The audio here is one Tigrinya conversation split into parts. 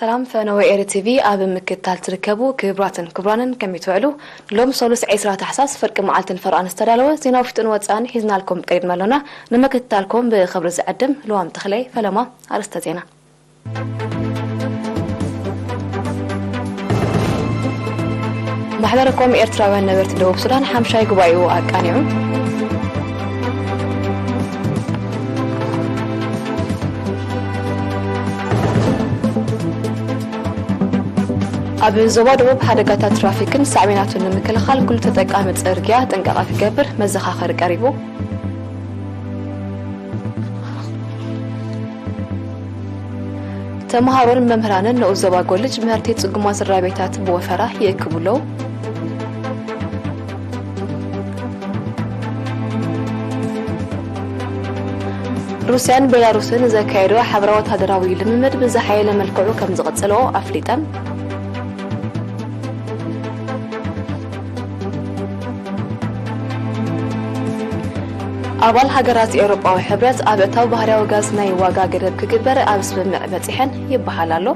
ሰላም ፈነወ ኤሪ ቲቪ ኣብ ምክትታል ትርከቡ ክቡራትን ክቡራንን ከመይ ትውዕሉ? ሎም ሰሉስ ዕስራ ታሕሳስ ፍርቂ መዓልትን ፈርቓን ዝተዳለወ ዜናዊ ውሽጥን ወጻእን ሒዝናልኩም ቀሪብና ኣሎና። ንምክትታልኩም ብኽብሪ ዝዕድም ልዋም ተኽለይ። ፈለማ ኣርእስተ ዜና። ማሕበረ ኮም ኤርትራውያን ነበርቲ ደቡብ ሱዳን ሓምሻይ ጉባኤኡ ኣቃኒዑ። ኣብ ዞባ ደቡብ ሓደጋታት ትራፊክን ሳዕቤናቱን ንምክልኻል ኩሉ ተጠቃሚ ጽርግያ ጥንቃቐ ክገብር መዘኻኸሪ ቀሪቡ። ተምሃሮን መምህራንን ንኡስ ዞባ ጎልጅ ምህርቲ ጽጉማት ስድራ ቤታት ብወፈራ ይእክቡ ኣለዉ። ሩስያን ቤላሩስን ዘካየዶ ሓበራዊ ወታደራዊ ልምምድ ብዝሓየለ መልክዑ ከም ዝቕጽልኦ ኣፍሊጠን። ኣባል ሃገራት ኤውሮጳዊ ሕብረት ኣብ እታው ባህርያዊ ጋዝ ናይ ዋጋ ገደብ ክግበር ኣብ ስምምዕ በጺሐን ይበሃል ኣሎ።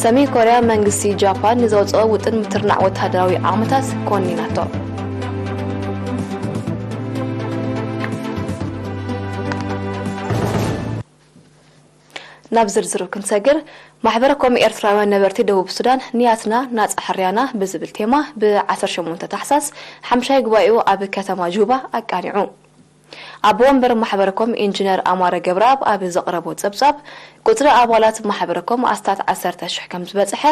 ሰሜን ኮርያ መንግስቲ ጃፓን ንዘውጽኦ ውጥን ምትርናዕ ወተሃደራዊ ዓቕምታት ኮኒናቶ። ናብ ዝርዝሩ ክንሰግር፣ ማሕበረ ኮም ኤርትራውያን ነበርቲ ደቡብ ሱዳን ንያትና ናጻ ሕርያና ብዝብል ቴማ ብ ዓሰርተ ሸሞንተ ታሕሳስ ሓምሻይ ጉባኤኡ ኣብ ከተማ ጁባ ኣቃኒዑ። ኣቦ ወንበር ማሕበረ ኮም ኢንጂነር ኣማረ ገብረኣብ ኣብ ዘቕረቦ ጸብጻብ፣ ቁጽሪ ኣባላት ማሕበረ ኮም ኣስታት ዓሰርተ ሽሕ ከም ዝበጽሐ፣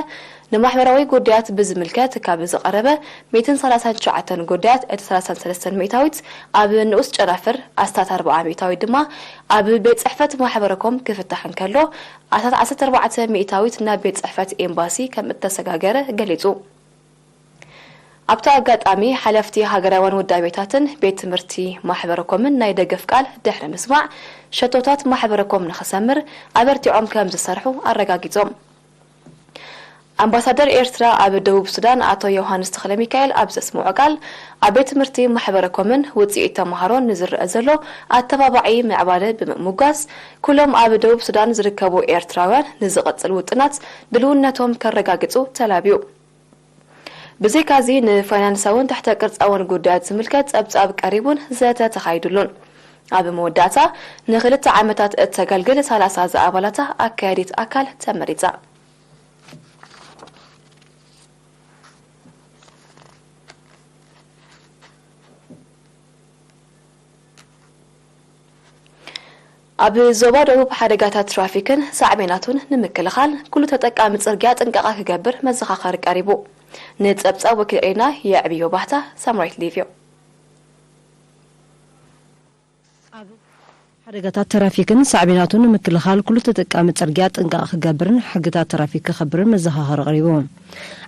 ንማሕበራዊ ጉዳያት ብዝምልከት ካብ ዝቐረበ ሚእትን ሰላሳን ትሽዓተን ጉዳያት፣ እቲ ሰላሳን ሰለስተን ሚእታዊት ኣብ ንኡስ ጨናፍር፣ ኣስታት ኣርብዓ ሚእታዊት ድማ ኣብ ቤት ጽሕፈት ማሕበረ ኮም ክፍታሕ እንከሎ፣ ኣስታት ዓሰርተ ኣርባዕተ ሚእታዊት ናብ ቤት ጽሕፈት ኤምባሲ ከም እተሰጋገረ ገሊጹ። ኣብቲ ኣጋጣሚ፣ ሓለፍቲ ሃገራውያን ውዳቤታትን ቤት ትምህርቲ ማሕበረ ኮምን ናይ ደገፍ ቃል ድሕሪ ምስማዕ፣ ሸቶታት ማሕበረ ኮም ንኽሰምር ኣበርቲዖም ከም ዝሰርሑ ኣረጋጊጾም። ኣምባሳደር ኤርትራ ኣብ ደቡብ ሱዳን ኣቶ ዮሃንስ ተኽለሚካኤል ኣብ ዘስምዖ ቃል፣ ኣብ ቤት ትምህርቲ ማሕበረ ኮምን ውጽኢት ተምሃሮን ንዝረአ ዘሎ ኣተባባዒ ምዕባለ ብምምጓስ፣ ኩሎም ኣብ ደቡብ ሱዳን ዝርከቡ ኤርትራውያን ንዝቕጽል ውጥናት ድልውነቶም ከረጋግጹ ተላብዩ። ብዘይካዚ፣ ንፋይናንሳውን ትሕተ ቅርጻውን ጉዳያት ዝምልከት ጸብጻብ ቀሪቡን ዘተ ተኻይዱሉን። ኣብ መወዳእታ፣ ንኽልተ ዓመታት እተገልግል ሰላሳ ዝኣባላታ ኣካያዲት ኣካል ተመሪጻ። ኣብ ዞባ ደቡብ ሓደጋታት ትራፊክን ሳዕቤናቱን ንምክልኻል ኩሉ ተጠቃሚ ጽርግያ ጥንቃቐ ክገብር መዘኻኸሪ ቀሪቡ። ንጸብጻብ ወኪል ዒና የዕብዮ ባህታ፣ ሳምራዊት ሊቭዮ። ኣብ ሓደጋታት ትራፊክን ሳዕቤናቱን ንምክልኻል ኩሉ ተጠቃሚ ጽርግያ ጥንቃቐ ክገብርን ሕግታት ትራፊክ ከኽብርን መዘኻኸሪ ቀሪቡ።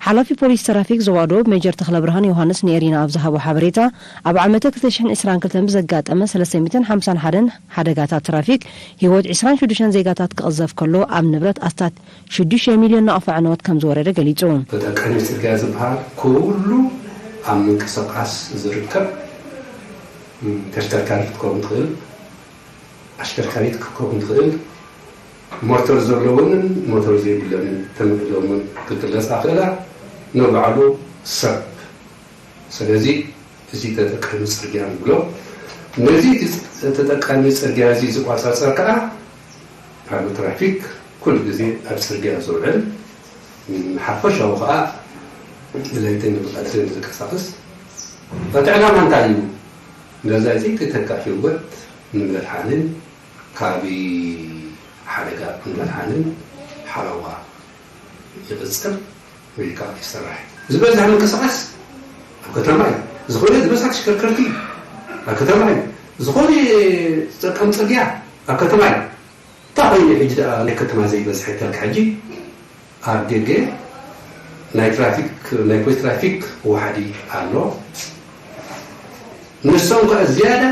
ሓላፊ ፖሊስ ትራፊክ ዞባ ደቡብ ሜጀር ተኽለብርሃን ዮሃንስ ንኤሪና ኣብ ዝሃቦ ሓበሬታ፣ ኣብ ዓመተ ክልተ ሽሕን ዕስራን ክልተን ብዘጋጠመ ሰለስተ ሚእትን ሓምሳን ሓደን ሓደጋታት ትራፊክ ህይወት ዕስራን ሽዱሽተን ዜጋታት ክቕዘፍ ከሎ፣ ኣብ ንብረት ኣስታት ሽዱሽተ ሚልዮን ናቕፋ ዕንወት ከም ዝወረደ ገሊጹ። ተጠቃሚ ጽርግያ ዝበሃል ኩሉ ኣብ ምንቅስቓስ ዝርከብ፣ ተሽከርካሪት ክትከውን ትኽእል፣ ኣሽከርካሪት ክትከውን ትኽእል፣ ሞተር ዘለዎንን ሞተር ዘይብሎምን ተመቒሎምን ክግለጻ ክእላ፣ ንባዕሉ ሰብ። ስለዚ እዚ ተጠቃሚ ጽርግያ ንብሎ። ነዚ ተጠቃሚ ጽርግያ እዚ ዝቆጻጸር ከኣ ኣብ ትራፊክ ኩሉ ግዜ ኣብ ጽርግያ ዝውዕል፣ ሓፈሻዊ ከኣ ብለይትን ብቐትርን ዝንቀሳቐስ፣ እቲ ዕላማ እንታይ እዩ? ነዛ ዘይትተካእ ህይወት ንምድሓንን ካብ ሓደጋ ንምድሓንን ሓለዋ ይቕጽር ወይ ከዓ ይሰራሕ። ዝበዝሕ ምንቅስቓስ ኣብ ከተማ እዩ። ዝኾነ ዝበዝሕ ተሽከርከርቲ ኣብ ከተማ እዩ። ዝኾነ ዝጥቀም ጽርግያ ኣብ ከተማ እዩ። እንታይ ኮይኑ ሕጂ ደኣ ናይ ከተማ ዘይበዝሐ ተልካ? ሕጂ ኣብ ደገ ናይ ትራፊክ፣ ናይ ፖሊስ ትራፊክ ዋሕዲ ኣሎ። ንሶም ከኣ ዝያዳ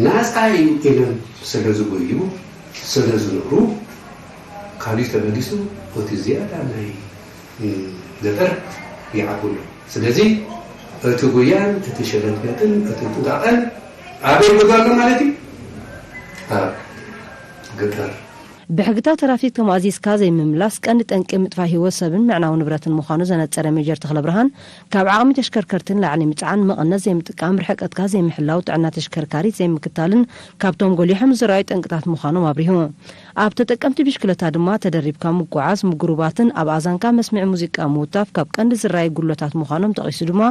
ናጻ እዩ ኢሎም ስለ ዝጎዩ፣ ስለ ዝነብሩ፣ ካብዚ ተበጊሱ እቲ ዝያዳ ናይ፣ እ፣ ገጠር ይዓብሎ። ስለዚ እቲ ጉያን እቲ ሸለትለትን እቲ ጥንቃቐን ኣበይ ይጎድል ኣሎ ማለት እዩ? ኣብ ገጠር ብሕግታት ትራፊክ ተማእዚዝካ ዘይምምላስ ቀንዲ ጠንቂ ምጥፋእ ህይወት ሰብን ምዕናው ንብረትን ምዃኑ ዘነጸረ ሜጀር ተኽለብርሃን፣ ካብ ዓቕሚ ተሽከርከርቲ ንላዕሊ ምጽዓን፣ መቐነት ዘይምጥቃም፣ ርሕቀትካ ዘይምሕላው፣ ጥዕና ተሽከርካሪት ዘይምክታልን ካብቶም ጎሊሖም ዝረኣዩ ጠንቅታት ምዃኖም ኣብሪሁ። ኣብ ተጠቀምቲ ብሽክለታ ድማ ተደሪብካ ምጉዓዝ፣ ምጉርባትን ኣብ ኣዛንካ መስምዒ ሙዚቃ ምውታፍ ካብ ቀንዲ ዝረኣዩ ጉድለታት ምዃኖም ጠቒሱ ድማ፣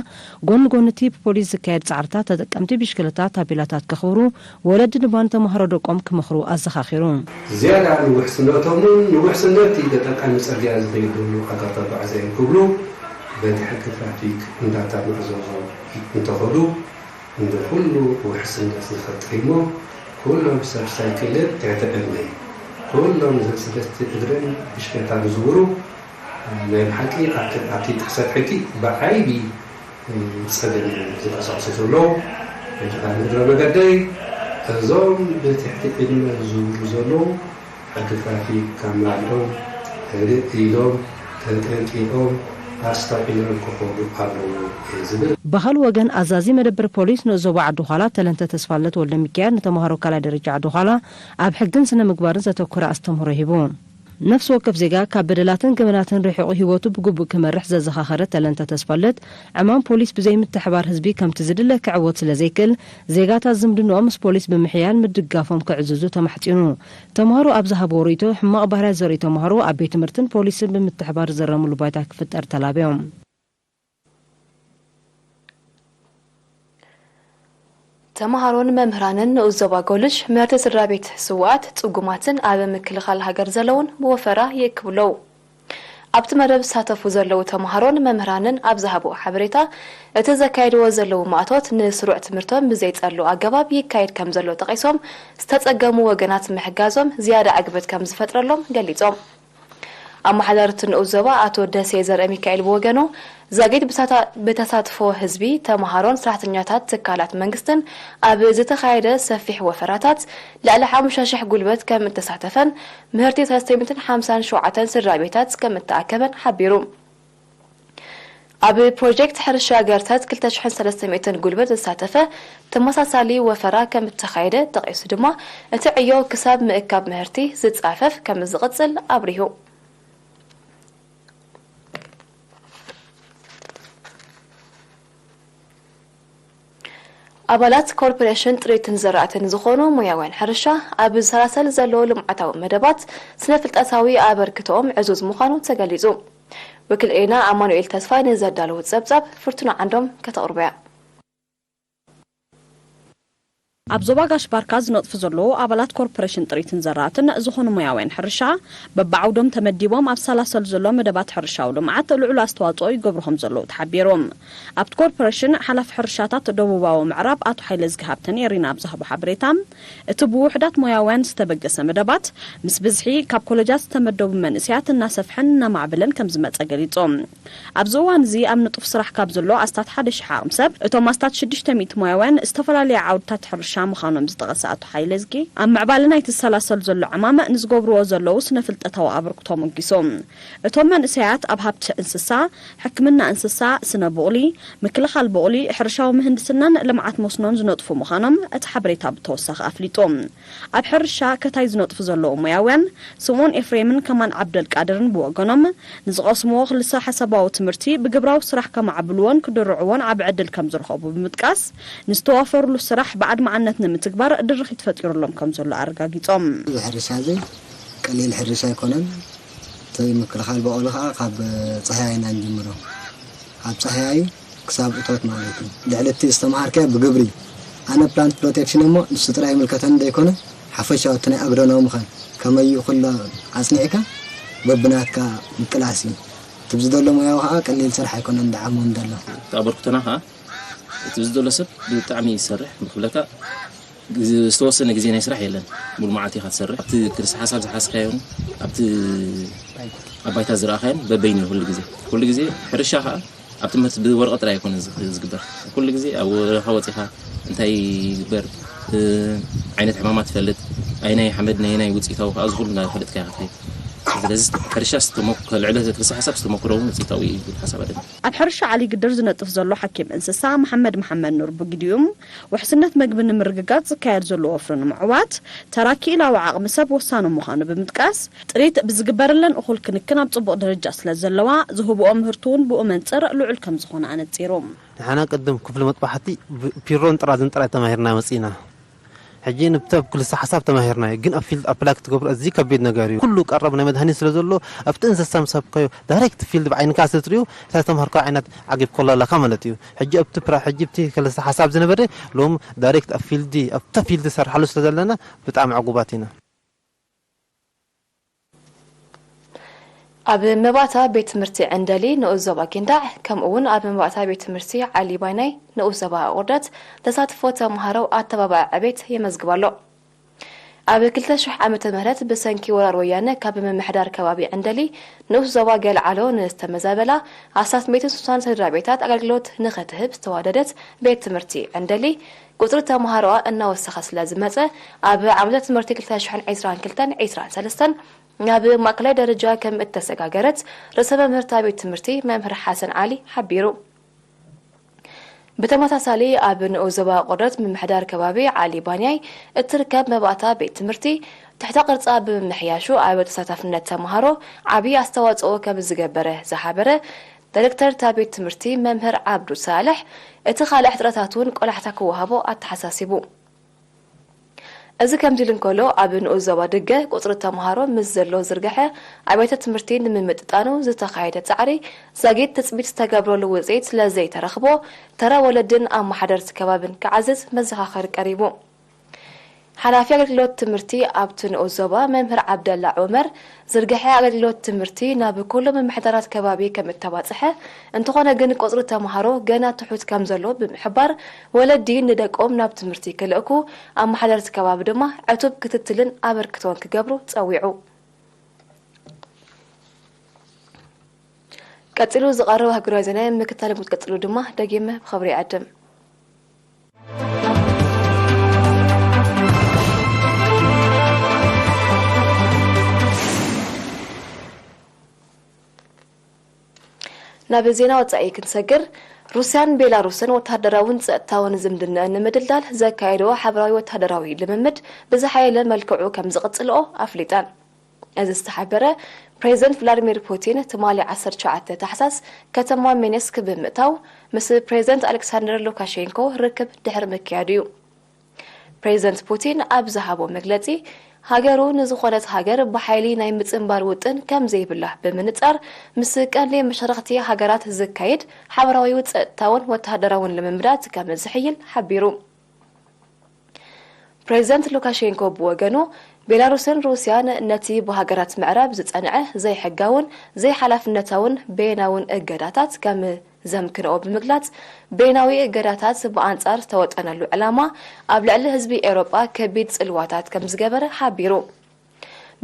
ጎኒ ጎኒ እቲ ብፖሊስ ዝካየድ ጻዕርታት ተጠቀምቲ ብሽክለታ ታፔላታት ከኽብሩ፣ ወለዲ ድማ ንተማሃሮ ደቆም ክመኽሩ ኣዘኻኺሩ። ዝያዳ ንውሕስነቶምን ንውሕስነት ተጠቃሚ ጽርግያ ዝኸይድ ዘሎ ኣጋር ተጓዓዛይን ክብሉ በቲ ሕጊ ትራፊክ እንዳተማእዘዞ እንተኸዱ፣ እንደ ኩሉ ውሕስነት ዝፈጥር እሞ ኩሎም ሰብ ሳይክልን ትሕቲ ዕድመ ኩሎም ሰብ ሰለስተ እግርን ብሽክለታ ዝዝውሩ ናይ ብሓቂ ኣብቲ ኣብቲ ጥሕሰት ሕጊ ብዓይቢ ጸገም እዮም ዝንቀሳቐሱ ዘለዉ። በዚ ካልእ እግረ መገደይ እዞም ብትሕቲ ዕድመ ዝዝውሩ ዘለዉ ሕጊ ትራፊክ ካብ መራሒኦም ህድእ ኢሎም ተጠንቂቖም ኣስተውዒሎም ክኸዱ ኣለዎም እየ ዝብል። ብኻልእ ወገን ኣዛዚ መደበር ፖሊስ ንኡስ ዞባ ዓዲ ዃላ ተለንተ ተስፋለት ወልደሚካኤል ንተምሃሮ ካልኣይ ደረጃ ዓዲ ዃላ ኣብ ሕግን ስነ ምግባርን ዘተኮረ ኣስተምህሮ ሂቡ። ነፍሲ ወከፍ ዜጋ ካብ በደላትን ገበናትን ርሒቑ ህይወቱ ብግቡእ ክመርሕ ዘዘኻኸረ ተለንተ ተስፋለት፣ ዕማም ፖሊስ ብዘይምትሕባር ህዝቢ ከምቲ ዝድለ ክዕወት ስለዘይክእል፣ ዜጋታት ዝምድንኦም ምስ ፖሊስ ብምሕያል ምድጋፎም ክዕዝዙ ተማሕጺኑ። ተምሃሮ ኣብ ዝሃብዎ ርእይቶ፣ ሕማቕ ባህርያት ዘርእዩ ተምሃሮ ኣብ ቤት ትምህርትን ፖሊስን ብምትሕባር ዝረምሉ ባይታ ክፍጠር ተላብዮም። ተምሃሮን መምህራንን ንኡስ ዞባ ጎልሽ ምህርቲ ስድራ ቤት ስውኣት፣ ጽጉማትን ኣብ ምክልኻል ሃገር ዘለውን ብወፈራ ይእክቡ ኣለዉ። ኣብቲ መደብ ዝሳተፉ ዘለዉ ተምሃሮን መምህራንን ኣብ ዝሃብዎ ሓበሬታ፣ እቲ ዘካየድዎ ዘለዉ ማእቶት ንስሩዕ ትምህርቶም ብዘይጸሉ ኣገባብ ይካየድ ከም ዘሎ ጠቒሶም፣ ዝተጸገሙ ወገናት ምሕጋዞም ዝያዳ ዕግበት ከም ዝፈጥረሎም ገሊጾም። ኣመሓዳሪ እቲ ንኡስ ዞባ ኣቶ ደሴ ዘርአሚካኤል ብወገኑ፣ ዛጊድ ብሳታ- ብተሳትፎ ህዝቢ፣ ተምሃሮን ሰራሕተኛታት ትካላት መንግስትን ኣብ ዝተኻየደ ሰፊሕ ወፈራታት ልዕሊ ሓሙሽተ ሽሕ ጉልበት ከም እተሳተፈን ምህርቲ ሰለስተ ሚእትን ሓምሳን ሸውዓተን ስድራ ቤታት ከም እተኣከበን ሓቢሩ። ኣብ ፕሮጀክት ሕርሻ ገርተት ክልተ ሽሕን ሰለስተ ሚእትን ጉልበት ዝሳተፈ ተመሳሳሊ ወፈራ ከም እተኻየደ ጠቒሱ ድማ፣ እቲ ዕዮ ክሳብ ምእካብ ምህርቲ ዝጻፈፍ ከም ዝቕጽል ኣብሪሁ። ኣባላት ኮርፖሬሽን ጥሪትን ዘራእትን ዝኾኑ ሞያውያን ሕርሻ ኣብ ዝሰላሰል ዘሎ ልምዓታዊ መደባት ስነ ፍልጠታዊ ኣበርክቶኦም ዕዙዝ ምዃኑ ተገሊጹ። ወኪል ኤና ኣማኑኤል ተስፋይ ንዘዳለወ ጸብጻብ ፍርቱና ዓንዶም ከተቕርቦ እያ። ኣብ ዞባ ጋሽ ባርካ ዝነጥፉ ዘለዉ ኣባላት ኮርፖሬሽን ጥሪትን ዘራእትን ዝኾኑ ሞያውያን ሕርሻ በብዓውዶም ተመዲቦም ኣብ ዝሰላሰሉ ዘሎ መደባት ሕርሻዊ ልምዓት ልዑል ኣስተዋፅኦ ይገብሩ ከም ዘለዉ ተሓቢሩ። ኣብቲ ኮርፖሬሽን ሓላፊ ሕርሻታት ደቡባዊ ምዕራብ ኣቶ ሓይለዝጊ ሃብተን ኤሪና ኣብ ዝሃቦ ሓበሬታ፣ እቲ ብውሑዳት ሞያውያን ዝተበገሰ መደባት ምስ ብዝሒ ካብ ኮለጃት ዝተመደቡ መንእሰያት እናሰፍሐን እናማዕበለን ከም ዝመፀ ገሊፆም። ኣብዚ እዋን እዚ ኣብ ንጡፍ ስራሕ ካብ ዘሎ ኣስታት ሓደ ሽሕ ዓቕሚ ሰብ፣ እቶም ኣስታት ሽዱሽተ ሚእቲ ሞያውያን ዝተፈላለየ ዓውድታት ሕርሻ ምዃኖም ዝጠቐሰ ኣቶ ሓይለዝጊ፣ ኣብ ምዕባለ ናይቲ ዝሰላሰል ዘሎ ዕማም ንዝገብርዎ ዘለዉ ስነ ፍልጠታዊ ኣበርክቶ ኣሞጊሱ። እቶም መንእሰያት ኣብ ሃብቲ እንስሳ፣ ሕክምና እንስሳ፣ ስነ ቡቕሊ፣ ምክልኻል ቡቕሊ፣ ሕርሻዊ ምህንድስናን ልምዓት መስኖን ዝነጥፉ ምዃኖም እቲ ሓበሬታ ብተወሳኺ ኣፍሊጡ። ኣብ ሕርሻ ከታይ ዝነጥፉ ዘለዉ ሞያውያን ስምኦን ኤፍሬምን ከማል ዓብደልቃድርን ብወገኖም፣ ንዝቐስምዎ ክልሰ ሓሳባዊ ትምህርቲ ብግብራዊ ስራሕ ከማዕብልዎን ክድርዕዎን ዓቢ ዕድል ከም ዝረኸቡ ብምጥቃስ፣ ንዝተዋፈሩሉ ስራሕ ብኣድማዕነት ንምትግባር ድርኺት ፈጢሩሎም ከም ዘሎ ኣረጋጊጾም። እዚ ሕርሻ እዚ ቀሊል ሕርሻ ኣይኮነን። እቲ ምክልኻል በቆሊ ከዓ ካብ ፃህያይ ኢና ንጅምሮ። ካብ ፃህያይ ክሳብ እቶት ማለት እዩ። ልዕሊ እቲ ዝተምሃርካዮ ብግብሪ። ኣነ ፕላንት ፕሮቴክሽን እሞ ንሱ ጥራይ ይምልከተኒ ዘይኮነ ሓፈሻዊ እቲ ናይ ኣግሮኖሚ ኸ ከመይ እዩ ኩሎ ኣፅኒዕካ በብናትካ ምቅላስ እዩ። እቲ ብዝደሎ ሞያዊ ከዓ ቀሊል ስራሕ ኣይኮነን ዝዓሙ እንደሎ። እቲ ኣበርክቶና ከዓ እቲ ብዝደሎ ሰብ ብጣዕሚ እዩ ዝሰርሕ። ብክብለካ ግዜ- ዝተወሰነ ግዜ ናይ ስራሕ የለን። ሙሉ መዓልቲ ኢኻ ትሰርሕ። ኣብቲ ክልሰ ሓሳብ ዝሓዝካዮን ኣብቲ ኣብ ባይታ ዝረኣኻዮን በበይኑ እዩ ኩሉ ግዜ። ኩሉ ግዜ ሕርሻ ከዓ ኣብ ትምህርቲ ብወረቐት ጥራይ ኣይኮነን ዝግ- ዝግበር። ኩሉ ግዜ ኣብ በረኻ ወፂኻ እንታይ ይግበር፣ እ፣ ዓይነት ሕማማት ትፈልጥ፣ ኣይናይ ሓመድ ነየናይ ውፅኢታዊ ከዓ እዚ ኩሉ እንዳፈለጥካ ኢኻ ትኸይድ። ስለዚ ሕርሻ ዝተመክ-፣ ልዕሊ ክልተ ሓሳብ ዝተመክሮ እውን ውፅኢታዊ እዩ ዝብል ሓሳብ ኣለኒ። ኣብ ሕርሻ ዓሊ ግድር ዝነጥፍ ዘሎ ሓኪም እንስሳ መሓመድ መሓመድ ኑር ብግዲኡም፣ ውሕስነት መግቢ ንምርግጋፅ ዝካየድ ዘሎ ወፍሪ ንምዕዋት ተራ ክኢላዊ ዓቕሚ ሰብ ወሳኒ ምዃኑ ብምጥቃስ፣ ጥሪት ብዝግበረለን እኹል ክንክን ኣብ ፅቡቕ ደረጃ ስለ ዘለዋ ዝህብኦ ምህርቲ እውን ብኡ መንፅር ልዑል ከም ዝኾነ ኣነፂሩ። ንሓና ቅድም ክፍሊ መጥባሕቲ ብ-፣ ፒሮን ጥራዝን ጥራይ ተማሂርና መጺና። ሕጂ ንብተብ ክልሰ ሓሳብ ተማሂርና እዩ፣ ግን ኣብ ፊልድ ኣፕላይ ክትገብሮ እዚ ከቢድ ነገር እዩ። ኩሉ ቀረብ ናይ መድሃኒት ስለ ዘሎ ኣብቲ እንስሳ ምስ ሃብካዮ ዳይሬክት ፊልድ ብዓይንካ ስለ ትሪኡ እታ ዝተማሃርካዮ ዓይነት ዓጊብ ኮላ ኣለካ ማለት እዩ። ሕጂ ኣብቲ ፕራ-፣ ሕጂ ኣብቲ ክልሰ ሓሳብ ዝነበረ ሎም ዳይሬክት ኣብ ፊልድ፣ ኣብታ ፊልድ ሰርሓሉ ስለ ዘለና ብጣዕሚ ዕጉባት ኢና። ኣብ መባእታ ቤት ትምህርቲ ዕንደሊ ንኡስ ዞባ ጊንዳዕ፣ ከምኡ እውን ኣብ መባእታ ቤት ትምህርቲ ዓሊ ባይናይ ንኡስ ዞባ ቁርደት ተሳትፎ ተምሃሮ ኣተባባዒ ዕቤት የመዝግብ ኣሎ። ኣብ ክልተ ሽሕ ዓመተ ምህረት ብሰንኪ ወራር ወያነ ካብ ምምሕዳር ከባቢ ዕንደሊ ንኡስ ዞባ ገልዓሎ ንዝተመዛበላ ኣስታት ሚእትን ስሳን ስድራ ቤታት ኣገልግሎት ንኽትህብ ዝተዋደደት ቤት ትምህርቲ ዕንደሊ፣ ቁጽሪ ተምሃሮኣ እናወሰኸ ስለ ዝመጸ፣ ኣብ ዓመተ ትምህርቲ ክልተ ሽሕን ዕስራን ክልተን ዕስራን ሰለስተን ናብ ማእከላይ ደረጃ ከም እተሰጋገረት ርእሰ መምህርታ ቤት ትምህርቲ መምህር ሓሰን ዓሊ ሓቢሩ። ብተመሳሳሊ፣ ኣብ ንኡስ ዞባ ቁርደት ምምሕዳር ከባቢ ዓሊ ባንያይ እትርከብ መባእታ ቤት ትምህርቲ ትሕተ ቅርጻ ብምምሕያሹ፣ ኣብ ተሳታፍነት ተምሃሮ ዓቢ ኣስተዋጽኦ ከም ዝገበረ ዝሓበረ ዳይሬክተር እታ ቤት ትምህርቲ መምህር ዓብዱ ሳልሕ፣ እቲ ካልእ ሕጽረታት እውን ቆላሕታ ክወሃቦ ኣተሓሳሲቡ። እዚ ከምዚ ኢሉ እንከሎ፣ ኣብ ንኡስ ዞባ ደገ ቁጽሪ ተምሃሮ ምስ ዘሎ ዝርግሐ ኣብያተ ትምህርቲ ንምምጥጣኑ ዝተኻየደ ጻዕሪ ዛጊት ትጽቢት ዝተገብረሉ ውጽኢት ስለ ዘይተረኽቦ፣ ተራ ወለድን ኣመሓደርቲ ከባብን ክዓዝዝ መዘኻኸሪ ቀሪቡ። ሓላፊ ኣገልግሎት ትምህርቲ ኣብቲ ንኡስ ዞባ መምህር ዓብደላ ዑመር፣ ዝርግሐ ኣገልግሎት ትምህርቲ ናብ ኩሎም ምምሕዳራት ከባቢ ከም እተባጽሐ፣ እንተኾነ ግን ቁጽሪ ተምሃሮ ገና ትሑት ከም ዘሎ ብምሕባር፣ ወለዲ ንደቆም ናብ ትምህርቲ ክልእኩ፣ ኣመሓደርቲ ከባቢ ድማ ዕቱብ ክትትልን ኣበርክቶን ክገብሩ ጸዊዑ። ቀጺሉ ዝቐርብ ሃገራዊ ዜና ምክታል ክትቀጽሉ ድማ ደጊመ ብኽብሪ ይዕድም። ናብ ዜና ወጻኢ ክንሰግር፣ ሩስያን ቤላሩስን ወተሃደራውን ጸጥታውን ዝምድናኣን ንምድልዳል ዘካየድኦ ሓበራዊ ወተሃደራዊ ልምምድ ብዝሓየለ መልክዑ ከም ዝቕጽልኦ ኣፍሊጠን። እዚ ዝተሓበረ፣ ፕሬዚደንት ቭላድሚር ፑቲን ትማሊ ዓሰርተ ትሽዓተ ታሕሳስ ከተማ ሚንስክ ብምእታው ምስ ፕሬዚደንት ኣሌክሳንደር ሉካሼንኮ ርክብ ድሕሪ ምክያዱ እዩ። ፕሬዚደንት ፑቲን ኣብ ዝሃቦ መግለጺ፣ ሃገሩ ንዝኾነት ሃገር ብሓይሊ ናይ ምጽንባር ውጥን ከም ዘይብላ ብምንጻር፣ ምስ ቀንዲ መሻርኽቲ ሃገራት ዝካየድ ሓበራዊ ጸጥታውን ወተሃደራውን ልምምዳት ከም ዝሕይል ሓቢሩ። ፕሬዚደንት ሉካሼንኮ ብወገኑ፣ ቤላሩስን ሩስያን ነቲ ብሃገራት ምዕራብ ዝጸንዐ ዘይሕጋውን ዘይሓላፍነታውን በየናውን እገዳታት ከም ዘምክንኦ ብምግላጽ፣ በይናዊ እገዳታት ብኣንጻር ዝተወጠነሉ ዕላማ ኣብ ልዕሊ ህዝቢ ኤውሮጳ ከቢድ ጽልዋታት ከም ዝገበረ ሓቢሩ።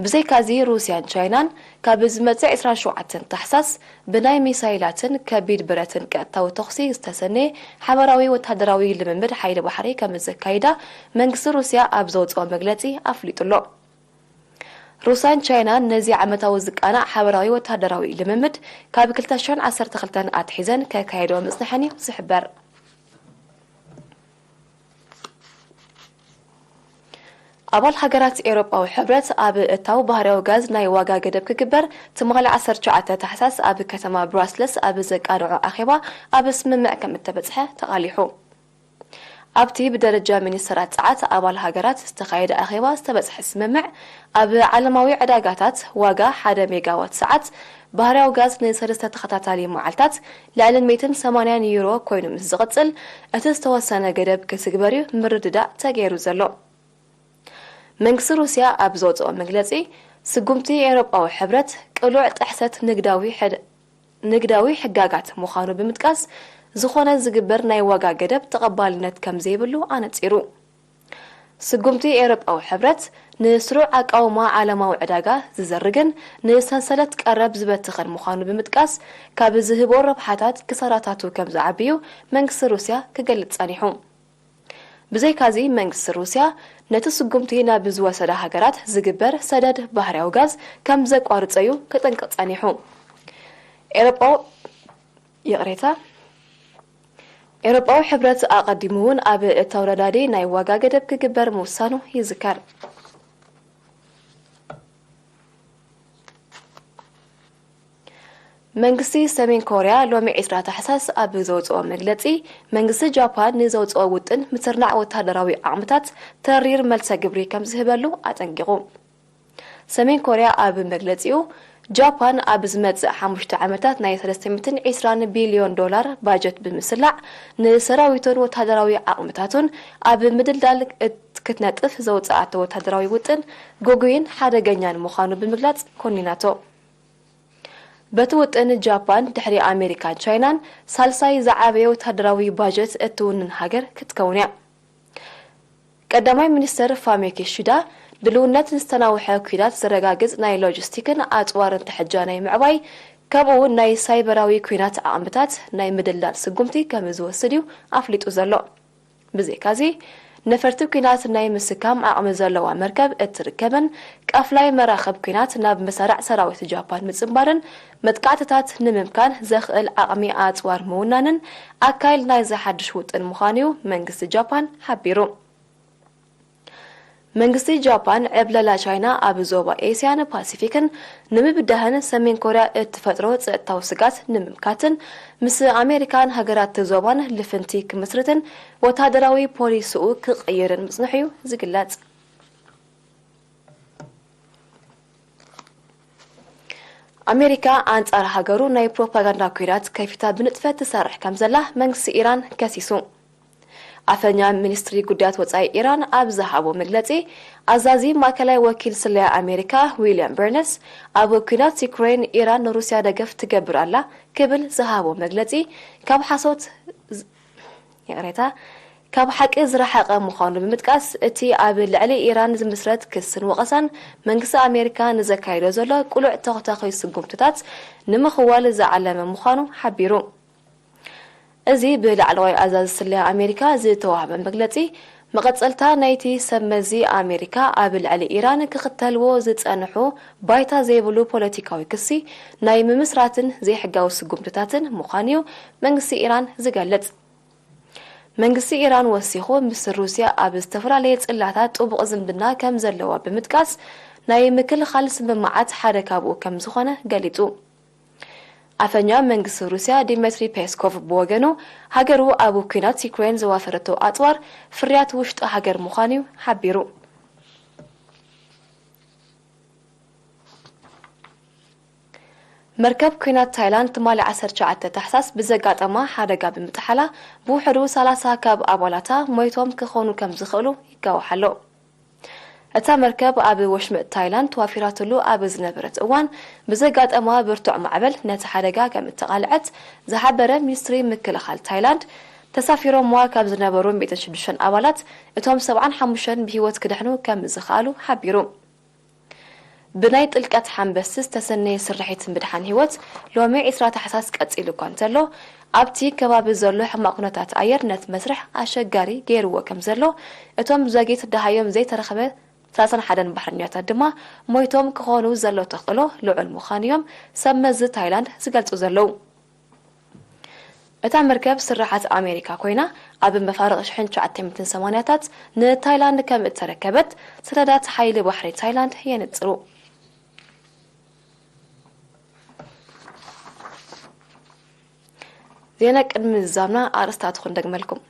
ብዘይካዚ፣ ሩስያን ቻይናን ካብ ዝመጽእ ዕስራን ሸውዓተን ታሕሳስ ብናይ ሚሳይላትን ከቢድ ብረትን ቀጥታዊ ተኹሲ ዝተሰነየ ሓበራዊ ወተሃደራዊ ልምምድ ሓይሊ ባሕሪ ከም ዘካይዳ መንግስቲ ሩስያ ኣብ ዘውጽኦ መግለጺ ኣፍሊጡ ኣሎ። ሩስያን ቻይናን ነዚ ዓመታዊ ዝቃናዕ ሓበራዊ ወተሃደራዊ ልምምድ ካብ ክልተ ሽሕን ዓሰርተ ክልተን ኣትሒዘን ከካየድኦ ምጽንሐን እዩ ዝሕበር። ኣባል ሃገራት ኤውሮጳዊ ሕብረት ኣብ እታው ባህርያዊ ጋዝ ናይ ዋጋ ገደብ ክግበር ትማሊ ዓሰርተ ትሽዓተ ታሕሳስ ኣብ ከተማ ብራስለስ ኣብ ዘቃንዖ ኣኼባ ኣብ ስምምዕ ከም እተበጽሐ ተቓሊሑ። ኣብቲ ብደረጃ ሚኒስተራት ጸዓት ኣባል ሃገራት ዝተኻየደ ኣኼባ ዝተበጽሐ ስምምዕ፣ ኣብ ዓለማዊ ዕዳጋታት ዋጋ ሓደ ሜጋዋት ሰዓት ባህርያዊ ጋዝ ንሰለስተ ተኸታታሊ መዓልታት ልዕሊ ሚእትን ሰማንያን ዩሮ ኮይኑ ምስ ዝቕጽል፣ እቲ ዝተወሰነ ገደብ ክትግበር እዩ ምርድዳእ ተገይሩ ዘሎ። መንግስቲ ሩስያ ኣብ ዘውጽኦ መግለጺ፣ ስጉምቲ ኤውሮጳዊ ሕብረት ቅሉዕ ጥሕሰት ንግዳዊ ሕድ-፣ ንግዳዊ ሕጋጋት ምዃኑ ብምጥቃስ፣ ዝኾነ ዝግበር ናይ ዋጋ ገደብ ተቐባልነት ከም ዘይብሉ ኣነጺሩ። ስጉምቲ ኤውሮጳዊ ሕብረት ንስሩዕ ኣቃውማ ዓለማዊ ዕዳጋ ዝዘርግን ንሰንሰለት ቀረብ ዝበትኽን ምዃኑ ብምጥቃስ፣ ካብ ዝህቦ ረብሓታት ክሳራታቱ ከም ዝዓብዩ መንግስቲ ሩስያ ክገልጽ ጸኒሑ። ብዘይካዚ መንግስቲ ሩስያ ነቲ ስጉምቲ ናብ ዝወሰዳ ሃገራት ዝግበር ሰደድ ባህርያዊ ጋዝ ከም ዘቋርጾ እዩ ክጥንቅቕ ጸኒሑ። ኤውሮጳዊ ይቕሬታ፣ ኤውሮጳዊ ሕብረት ኣቐዲሙ እውን ኣብ እታው ነዳዲ ናይ ዋጋ ገደብ ክግበር ምውሳኑ ይዝከር። መንግስቲ ሰሜን ኮርያ ሎሚ ዕስራ ታሕሳስ ኣብ ዘውፅኦ መግለፂ፣ መንግስቲ ጃፓን ንዘውፅኦ ውጥን ምስርናዕ ወታደራዊ ዓቕምታት ተሪር መልሰ ግብሪ ከም ዝህበሉ ኣጠንቂቑ። ሰሜን ኮርያ ኣብ መግለፂኡ፣ ጃፓን ኣብ ዝመፅእ ሓሙሽተ ዓመታት ናይ ሰለስተ ሚእትን ዕስራን ቢልዮን ዶላር ባጀት ብምስላዕ፣ ንሰራዊቱን ወታደራዊ ዓቕምታቱን ኣብ ምድልዳል እት-፣ ክትነጥፍ ዘውፅኣቶ ወታደራዊ ውጥን ግጉይን ሓደገኛን ምዃኑ ብምግላፅ ኮኒናቶ። በቲ ውጥን ጃፓን ድሕሪ ኣሜሪካን ቻይናን ሳልሳይ ዝዓበየ ወታደራዊ ባጀት እትውንን ሃገር ክትከውን እያ። ቀዳማይ ሚኒስትር ፋሚዮ ኪሺዳ ድልውነት ንዝተናውሐ ኲናት ዘረጋግጽ ናይ ሎጂስቲክን ኣጽዋርን ትሕጃ ናይ ምዕባይ፣ ከምኡ እውን ናይ ሳይበራዊ ኲናት ዓቕምታት ናይ ምድልዳል ስጉምቲ ከም ዝወስድ እዩ ኣፍሊጡ ዘሎ። ብዘይካዚ፣ ነፈርቲ ኲናት ናይ ምስካም ዓቕሚ ዘለዋ መርከብ እትርከበን ቃፍላይ መራኽብ ኲናት ናብ መሳርዕ ሰራዊት ጃፓን ምጽንባርን መጥቃዕትታት ንምምካን ዘኽእል ዓቕሚ ኣጽዋር ምውናንን ኣካል ናይዚ ሓድሽ ውጥን ምዃኑ እዩ መንግስቲ ጃፓን ሓቢሩ። መንግስቲ ጃፓን ዕብለላ ቻይና ኣብ ዞባ ኤስያን ፓሲፊክን ንምብዳህን ሰሜን ኮርያ እትፈጥሮ ጸጥታዊ ስጋት ንምምካትን ምስ ኣሜሪካን ሃገራት ዞባን ልፍንቲ ክምስርትን ወታደራዊ ፖሊሲኡ ክቕይርን ምጽንሑ እዩ ዝግለጽ። ኣሜሪካ ኣንጻር ሃገሩ ናይ ፕሮፓጋንዳ ኲናት ከፊታ ብንጥፈት ትሰርሕ ከም ዘላ መንግስቲ ኢራን ከሲሱ። ኣፈኛ ሚኒስትሪ ጉዳያት ወጻኢ ኢራን ኣብ ዝሃቦ መግለጺ፣ ኣዛዚ ማእከላይ ወኪል ስለያ ኣሜሪካ ዊልያም በርነስ፣ ኣብ ኲናት ዩክሬን ኢራን ንሩስያ ደገፍ ትገብር ኣላ ክብል ዝሃቦ መግለጺ ካብ ሓሶት ዝ-፣ ይቕሬታ፣ ካብ ሓቂ ዝረሓቐ ምዃኑ ብምጥቃስ፣ እቲ ኣብ ልዕሊ ኢራን ዝምስረት ክስን ወቐሳን መንግስቲ ኣሜሪካ ንዘካይዶ ዘሎ ቅሉዕ ተኽታኺ ስጉምትታት ንምኽዋል ዝዓለመ ምዃኑ ሓቢሩ። እዚ ብላዕለዋይ ኣዛዚ ስለያ ኣሜሪካ ዝተዋህበ መግለጺ፣ መቐጸልታ ናይቲ ሰብ መዚ ኣሜሪካ ኣብ ልዕሊ ኢራን ክኽተልዎ ዝጸንሑ ባይታ ዘይብሉ ፖለቲካዊ ክሲ ናይ ምምስራትን ዘይሕጋዊ ስጉምትታትን ምዃኑ'ዩ መንግስቲ ኢራን ዝገልጽ። መንግስቲ ኢራን ወሲኹ፣ ምስ ሩስያ ኣብ ዝተፈላለየ ጽላታት ጥቡቕ ዝምድና ከም ዘለዋ ብምጥቃስ፣ ናይ ምክልኻል ስምምዓት ሓደ ካብኡ ከም ዝኾነ ገሊጹ። ኣፈኛ መንግስቲ ሩስያ ዲሜትሪ ፔስኮቭ ብወገኑ፣ ሃገሩ ኣብ ኲናት ዩክሬን ዘዋፈረቶ ኣጽዋር ፍርያት ውሽጢ ሃገር ምዃኑ'ዩ ሓቢሩ። መርከብ ኲናት ታይላንድ ትማሊ ዓሰርተ ትሽዓተ ታሕሳስ ብዘጋጠማ ሓደጋ ብምጥሓላ፣ ብውሕዱ ሰላሳ ካብ ኣባላታ ሞይቶም ክኾኑ ከም ዝኽእሉ ይጋዋሕ ኣሎ። እታ መርከብ ኣብ ወሽመጥ ታይላንድ ተዋፊራትሉ ኣብ ዝነበረት እዋን ብዘጋጠማ ብርቱዕ ማዕበል ነቲ ሓደጋ ከም እተቓልዐት ዝሓበረ ሚኒስትሪ ምክልኻል ታይላንድ፣ ተሳፊሮምዋ ካብ ዝነበሩ ሚእትን ሽዱሽተን ኣባላት እቶም ሰብዓን ሓሙሽተን ብህይወት ክድሕኑ ከም ዝኸኣሉ ሓቢሩ። ብናይ ጥልቀት ሓንበሲ ዝተሰነየ ስርሒት ምድሓን ህይወት ሎሚ ዕስራ ታሕሳስ ቀጺሉ እኳ እንተሎ፣ ኣብቲ ከባቢ ዘሎ ሕማቕ ኩነታት ኣየር ነቲ መስርሕ ኣሸጋሪ ገይርዎ ከም ዘሎ፣ እቶም ዘግይት ደሃዮም ዘይተረኽበ ሰላሳን ሓደን ባሕረኛታት ድማ ሞይቶም ክኾኑ ዘሎ ተኽእሎ ልዑል ምዃኑ እዮም ሰብ መዚ ታይላንድ ዝገልጹ ዘለዉ። እታ መርከብ ስርሓት ኣሜሪካ ኮይና፣ ኣብ መፋርቕ ሽሕን ትሽዓተ ሚእትን ሰማንያታት ንታይላንድ ከም እተረከበት ሰነዳት ሓይሊ ባሕሪ ታይላንድ የነጽሩ። ዜና ቅድሚ ምዝዛምና ኣርእስታቱ ክንደግመልኩም።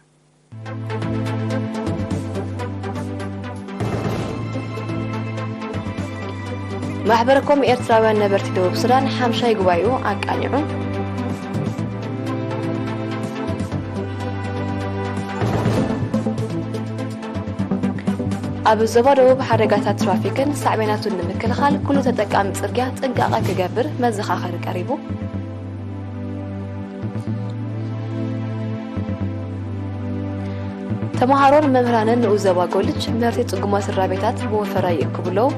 ማሕበረ ኮም ኤርትራውያን ነበርቲ ደቡብ ሱዳን ሓምሻይ ጉባኤኡ ኣቃኒዑ። ኣብ ዞባ ደቡብ ሓደጋታት ትራፊክን ሳዕቤናቱን ንምክልኻል ኩሉ ተጠቃሚ ጽርግያ ጥንቃቐ ክገብር መዘኻኸሪ ቀሪቡ። ተመሃሮን መምህራንን ንኡስ ዞባ ጎልጅ ምህርቲ ጽጉማት ስድራ ቤታት ብወፈራ ይእክቡ ኣለዉ።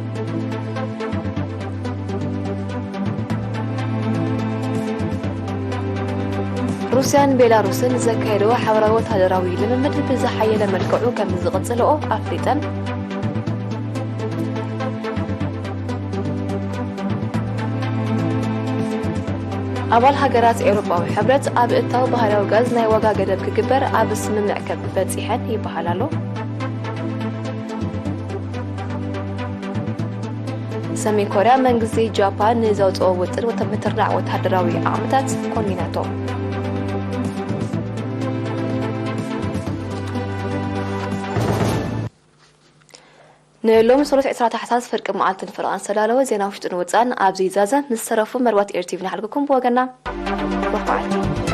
ሩስያን ቤላሩስን ዘካየድዎ ሓበራዊ ወታደራዊ ልምምድ ብዝሓየለ መልክዑ ከም ዝቕጽልኦ ኣፍሊጠን። ኣባል ሃገራት ኤውሮጳዊ ሕብረት ኣብ እታው ባህርያዊ ጋዝ ናይ ዋጋ ገደብ ክግበር ኣብ ስምምዕ ከም በጺሐን ይበሃል ኣሎ። ሰሜን ኮርያ መንግስቲ ጃፓን ንዘውፅኦ ውጥን ወተ-፣ ምትርናዕ ወታደራዊ ዓቕምታት ኮኒናቶ። ንሎሚ ሰሉስ ዕስራ ታሕሳስ ፍርቂ መዓልቲ ንፍርቓን ዝተዳለወ ዜና ውሽጥን ውፃን ኣብዚ ይዛዘም። ምስ ዝተረፉ መርባት ኤር ቲቪ ንሓልግኩም ብወገና በኳዓል።